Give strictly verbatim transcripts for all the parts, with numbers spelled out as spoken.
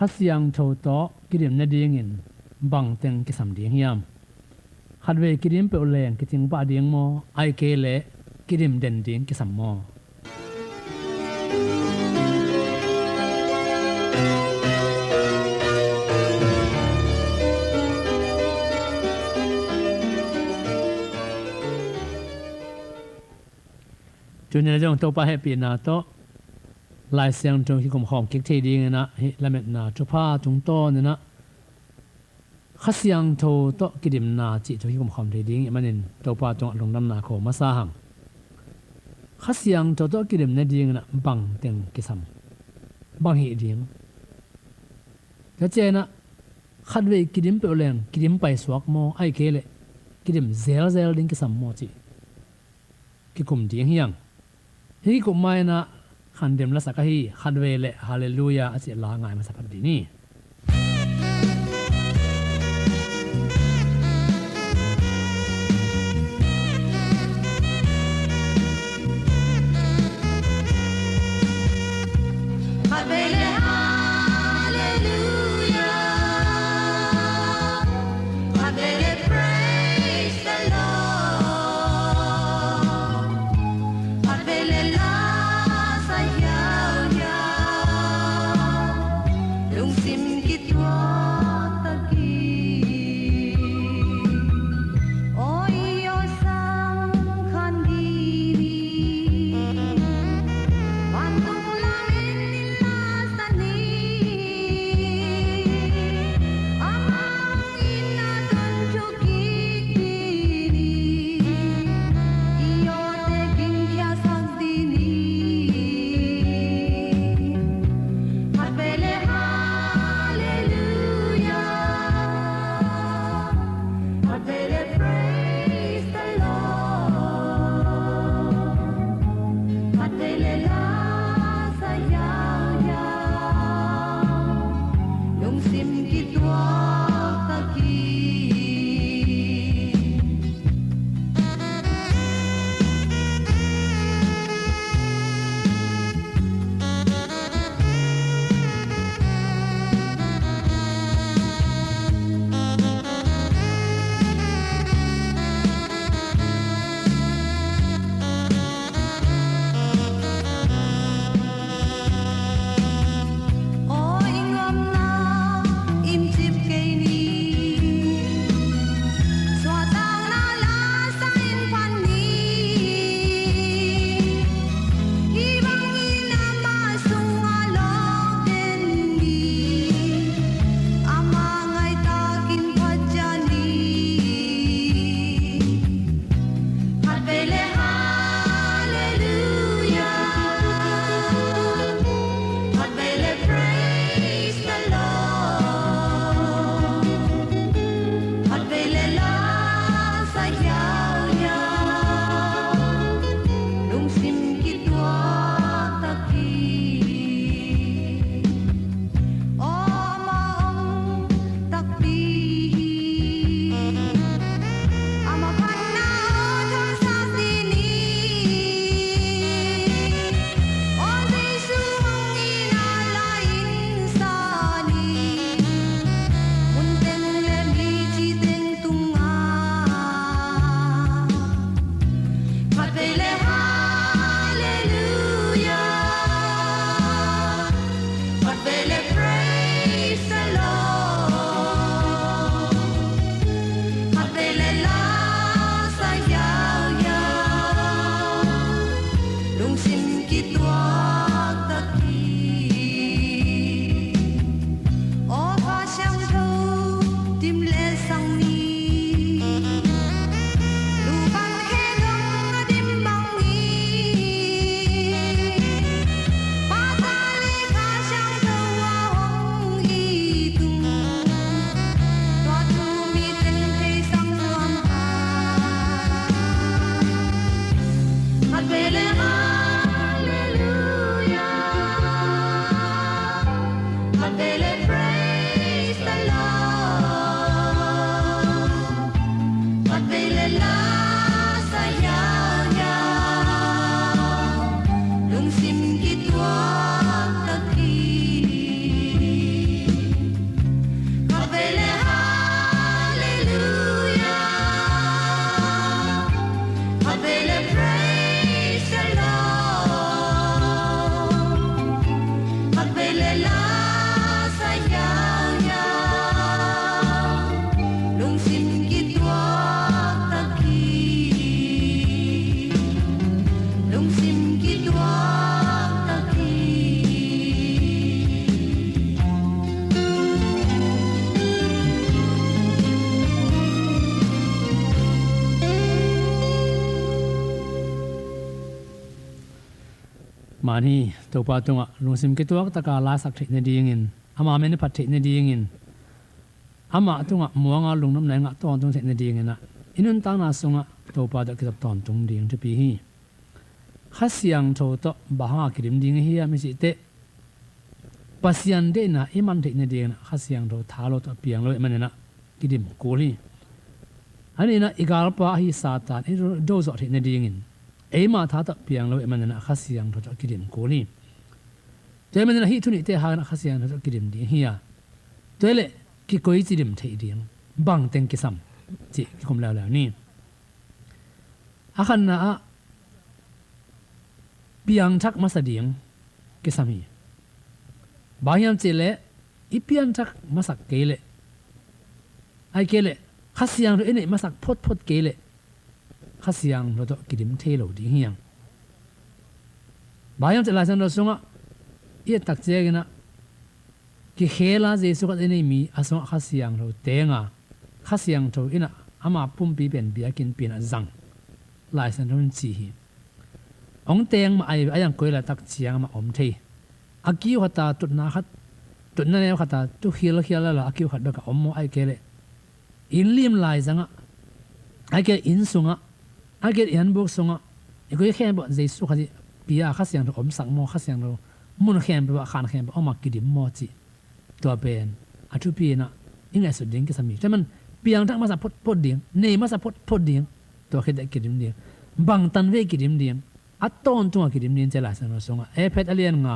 Kha Siangtho tawh kidim nadingin bangteng kisam ding hiam? Khatvei kidim peuh leng kicing pah ding maw, ahih kei leh kidim den ding kisam maw? Tuni-in zong Topa hehpihna tawh Lai Siangtho kikum khawm kik thei dingin ah hih lametna thupha tungtawnin ah Kha Siangtho tawh kidimna cih thu kikum khawm thei ding ih manin Topa tungah lungdamna ko masa hang. Kha Siangtho tawh kidim nadingin ah bangteng kisam, bang hih ding? Tua ciangin ah khatvei kidim peuh leng kidim paisuak maw, ahih kei leh kidim zelzel ding kisam maw cih kikum ding hiang. Hih kikum ma-in ah khandim lasak ahi Khatvei leh Halleluiah a cih la ngai masa phat dih ni. Khatvei leh Halleluiah, khatvei leh Praise the Lord, khatvei leh la sa hiauhiau, lungsim kituak takin. Aw i aw sang khan dih ni, vantung lamin i la sa ni. Amah hong itna tun thuk kik dih ni, i awte gingkhiasak dih ni. Khatvei leh Halleluiah, khatvei leh Praise the Lord, khatvei leh la sa hiauhiau, lungsim kituak takin. Aw i nuamna in cip kei ni, suahtakna la sa in phan ni. Hih bangin amah sungah lawk den ni, amah ngaihtakin phat ciat ni. Khatvei leh Halleluiah, khatvei leh Praise the Lord, khatvei leh la sa hiauhiau, lungsim kituak takin. Aw amah om takpi hi, amah phatna aw thangsak dih ni. Aw Jesu hong itna la in sa ni, mun teng leh mi ci teng tungah. Khatvei leh Halleluiah, khatvei leh Praise the Lord, khatvei leh la sa hiauhiau, lungsim kituak takin. Aw Kha Siangtho dim leh sang ni, lupan khe dong a dim bang ni. Pa, Ta leh Kha Siangtho a hong it ung, tua thu mi teng thei sang nuam kha. Khatvei leh Halleluiah, khatvei leh Praise the Lord, khatvei leh la sa hiauhiau, lungsim kituak takin. Mani Topa tungah lungsim kituak taka laisak theih nadingin, ama min i phat theih nadingin, amah tungah muanga lungnopna i ngah tawntung theih nadingin ah, i nuntakna sungah Topa tawh kizop tawntung ding thupi hi. Kha Siangtho tawh bang hanga kidim ding i hiam i cih teh, Pasian deihna i man theih nadingin ah Kha Siangtho tha lo tawh piang lo i hih manin ah kidim kul hi. A nihna i galpa ahi Satan i do zawh theih nadingin eima tha tawh piang lo i hih manin ah Kha Siangtho tawh kidim kul hi. Tua i hih manin ah hih thu nihte hangin ah Kha Siangtho tawh kidim ding hi a, tua i leh kikoici dim theih ding, bangteng kisam cih kikum leuleu ni. A khatna ah piangthak masa ding kisam hi. Bang hiam cih leh i pianthak masak kei leh, ahih kei leh Kha Siangtho i neih masak photphot kei leh Kha Siangtho tawh kidim thei lo ding hi hang. Bang hiam cih leh Lai Siangtho sungah i et tak ciangin ah kikhel a Jesu Khazih i nei mi a sungah Kha Siangtho teng a, Kha Siangtho in ah ama pumpi pen biakinnpi in ah zang, Lai Siangtho in ci hi. Hong teng mah ahi ve, a hiang koi laitak ciang mah om thei. A kiu khat a tutna khat, tutna neu khat a tu khialkhial lala a kiu khat bek a om maw, ahih kei leh inn lim laizangah, ahih kei leh inn sungah, ahih kei leh i hanbuk sungah, i koi khempeuh Jesu Khazih pia a Kha Siangtho omsak maw, Kha Siangtho mun khempeuh ah, khan khempeuh ah om a kidim maw cih, tua pen a thupi in ah i ngaihsut ding kisam hi. Tua man piangthak masa photphot ding, nei masa photphot ding, tua khit teh kidim ding. Bang tan vei kidim ding, a tawntung a kidim ding cih Lai Siangtho sungah Efesa a lian nga,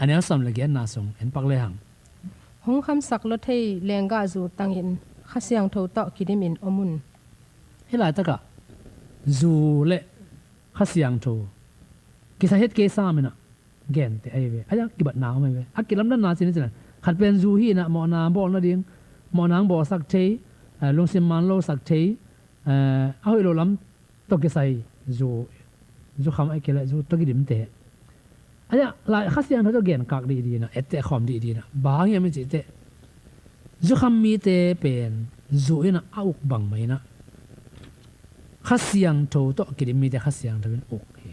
a neu sawm le giatna sung en pak lehang, hong khamsak lua thei lenggah zu tangin Kha Siangtho tawh kidimin om un. Hih laitakah zu le Kha Siangtho kisai het kei sam in ah gente ahi ve. A hiang kibatna om ahi ve. A kilamdanna cih ni cih leh, khat pen zu hi in ah mawhna bawl nading, mawhna hong bawlsak thei, eh, lungsim man losak thei, eh, a hoih lo lam tawh kisai zu, zukham ahih kei leh zu tawh kidimte. A hiang lai Kha Siangtho tawh genkak dih dih in ah, etteh khawm dih dih in ah. Bang hiam i cih teh, zukham mite pen zu in ah a uk bangmah in ah, Kha Siangtho tawh kidim mite Kha Siangtho in uk hi.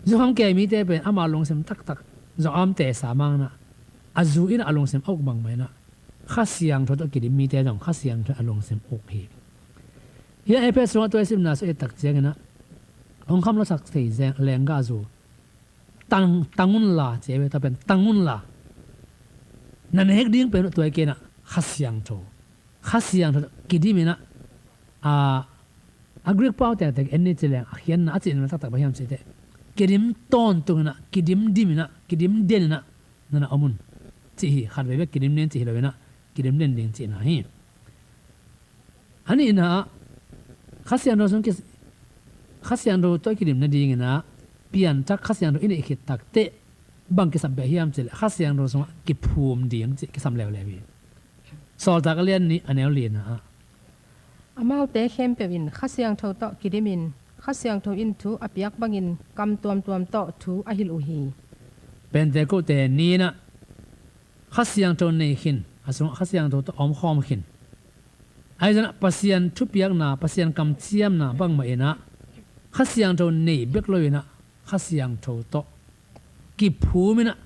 Zukham kei mite pen ama lungsim taktak zong a om tesa mang in ah, a zu in ah a lungsim a uk bangmah in ah, Kha Siangtho tawh kidim mite zong Kha Siangtho in a lungsim uk hi. Hih Efesa sungah tua i simna sung i et tak ciangin ah, hong kham luasak thei lenggah zu tang, tang unla, ci ahi ve, tua pen tang unla. Na nek ding pen uh tua hi kei in ah, Kha Siangtho, Kha Siangtho kidim in ah, a, a Greek pau tektek en ni ci leng, a khiatna, a cihna taktak bang hiam cih teh, kidim tawntung in ah, kidim dim in ah, kidim den in ah na na om un, cih hi. Khatvei bek kidim den cih hi lo in ah, kidim den ding cihna hi. A nihna ah, Kha Siangtho sung ki, Kha Siangtho tawh kidim nadingin ah, pianthak Kha Siangtho i neih khit tak teh bang kisam peuh hiam cih leh, Kha Siangtho sungah kiphum ding cih kisam leuleu hi. Sawltak a lian nih, a neu lina ah, amaute khempeuh in Kha Siangtho tawh kidimin, Kha Siangtho in thu a piak bangin kam tuamtuam tawh thu a hilh uh hi. Pentekote ni in ah Kha Siangtho nei khin, a sungah Kha Siangtho tawh a omkhawm khin. Ahi zongin ah Pasian thupiakna, Pasian kamciamna bangmah in ah, Kha Siangtho nei bek lo in ah, Kha Siangtho tawh kiphum in ah,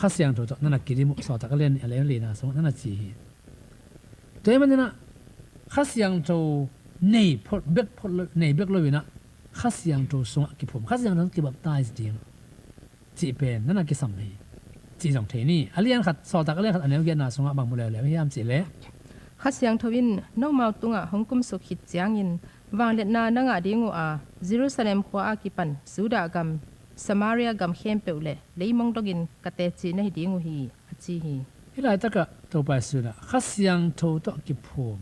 Kha Siangtho tawh na na kidim uh, Sawltak a lian nih, a neu lina sungah na na ci hi. Tua ahih manin ah, Kha Siangtho nei phot bek, phot lo, nei bek lo in ah, Kha Siangtho sungah kiphum, Kha Siangtho sungah kibaptize ding cih pen na na kisam hi, cih zong thei ni. A lian khat, Sawltak a lian khat, a neu giatna sungah bang mu leuleu hiam cih leh, Kha Siangtho in nomau tungah hong kumsuk khit ciangin vangliatna na ngah ding uh a, Jerusalem khua a kipan Judah gam, Samaria gam khempeuh le leimong dongin ka teci na hi ding uh hi, a ci hi. Hih laitakah Topa Jesu in ah Kha Siangtho tawh kiphum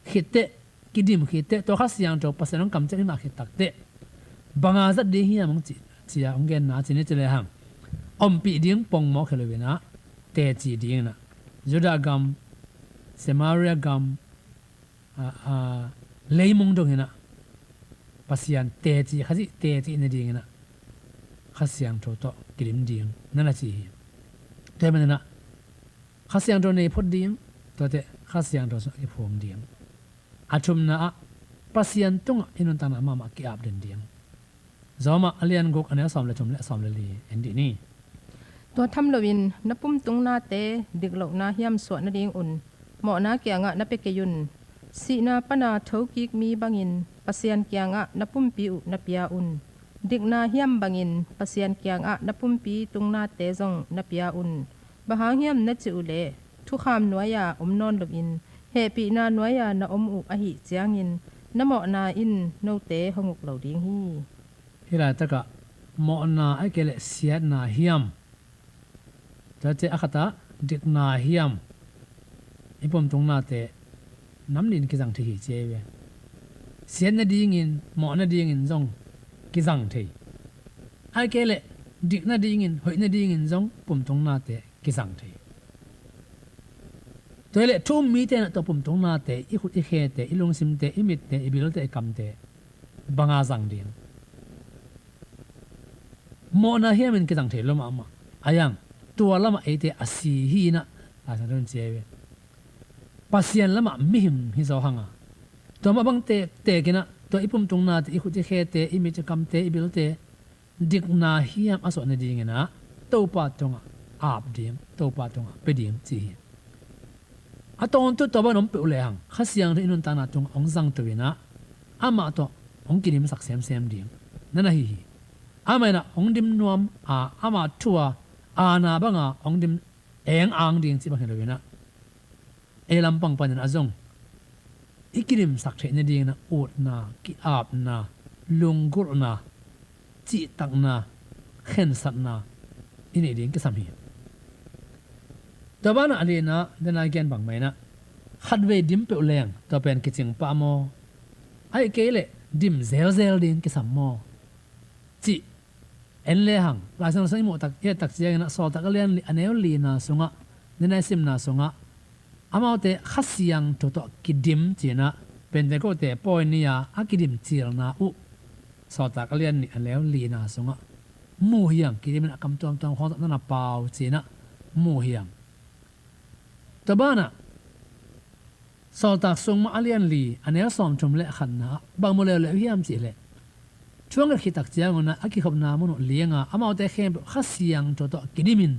khit teh, kidim khit teh, tua Kha Siangtho Pasian hong kamciam i ngah khit tak teh, bang a zat ding hiam hong ci, ci a hong genna, ci ni ci lehang, ompih ding pongmawk hi lo in ah, teci ding in ah, Judah gam, Samaria gam, a, a, leimong dong in ah, Pasian teci, Khazih teci nading in ah, Kha Siangtho tawh kidim ding na na ci hi. Tua ahih manin ah, Kha Siangtho nei phot ding, tuate Kha Siangtho sungah kiphum ding. A thumna ah, Pasian tungah i nuntakna mahmah ki-ap den ding. Rom a lian guk a neu sawm le thum le sawm le li en dih ni. Tua tham loin na pumtung nate diklohna hiam suah nadingun mawhna kiangah na pia kei un. Sihna pana thokik mi bangin Pasian kiangah na pumpi uh na pia un. Dikna hiam bangin Pasian kiangah na pumpi tung nate zong na pia un. Bang hang hiam na cih uhleh thukham nuai-a om nawn loin hehpihna nuai-a na om uh ahih ciangin na mawhna in note hong uk lo ding hi. Hih laitakah mawhna ahih kei leh siatna hiam, tua ciang a khatah dikna hiam, i pumtung nate nam nih in kizang thei hi ci hi ve. Siat nadingin, mawh nadingin zong kizang thei. Ahih kei leh dik nadingin, hoih nadingin zong pumtung nate kizang thei. Tua hi leh thu um mite in ah tua pumtung nate, i khut i khete, i lungsimte, i mitte, i bilte, i kamte banga zang ding? Mawhna hiamin kizang thei lo mahmah. A hi hang, tua lamah eite a si hi in ah, Lai Siangtho in ci hi ve. Pasian lamah mihing hi zaw hang a, tua mah bang tektek in ah tua i pumtung nate, i khut i khete, i mit i kamte, i bilte dikna hiam a suah nadingin ah Topa tungah ap ding, Topa tungah pia ding ci hi. A tawntung tua bang om peuh lehang Kha Siangtho i nuntakna tungah hong zangto in ah amah tawh hong kidimsak semsem ding na na hi hi. Amah in ah hong dim nuam a, ama thu a, aana banga hong dim eng ang ding cih bang hi lo in ah, ei lampang panin ah zong i kidimsak theih nadingin ah utna, ki-apna, lunggulhna, cihtakna, khensatna i neih ding kisam hi. Tua banah a lina, dena gen bangmah in ah, khatvei dim peuh leng tua pen kicing pah maw? Ahih kei leh dim zelzel ding kisam maw? Cih en lehang, Lai Siangtho sung i muh tak, i et tak ciangin ah Sawltak a lian li, a neu lina sungah, dena i simna sungah, amaute Kha Siangtho tawh kidim ci-in ah Pentecost pawi ni-a a kidim cilna uh Sawltak a lian nih a neu lina sungah mu hi hang. Kidim in a kam tuamtuam khawng tawh na na pau ci-in ah mu hi hang. Tua banah Sawltak sung mah a lian li a neu sawmthum le khatna ah bang mu leuleu hiam cih leh, thu a nget khit tak ciangun ah a kikhopna mun uh linga amaute khempeuh Kha Siangtho tawh kidimin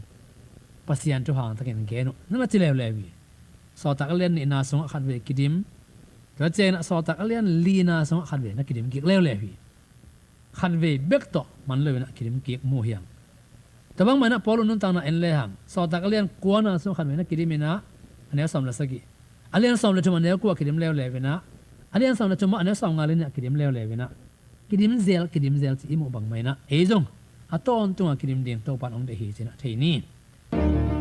Pasian thu hangtakin gen uh na na ci leuleu hi. Sawltak a lian nihna sungah khatvei kidim, tua ciangin ah Sawltak a lian lina sungah khatvei na kidim kik leuleu hi. Khatvei bek tawh man loin ah kidim kik mu hi hang. Tua bangmah in ah Paul' nuntakna en lehang, Sawltak a lian kuana sungah khatvei na kidim in ah a neu sawm le sagih, a lian sawm le thum a neu kua kidim leuleu in ah, a lian sawm le thum ah a neu sawmnga le nih ah kidim leuleu in ah, kidim zel, kidim zel cih i muh bangmah in ah ei zong a tawntunga kidim ding Topa in hong deih hi ci-in ah thei ni.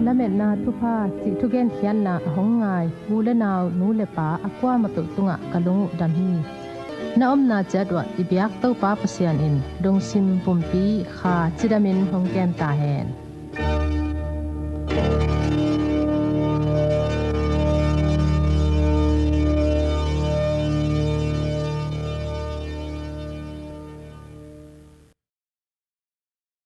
Lametna thupha cih thugenkhiatna a hong ngai u le nau, nu le pa a kuamah peuh tungah ka lung uh dam hi. Na omna ciat uah i biak Topa Pasian in lungsim, pumpi, kha cidamin hong kem ta hen.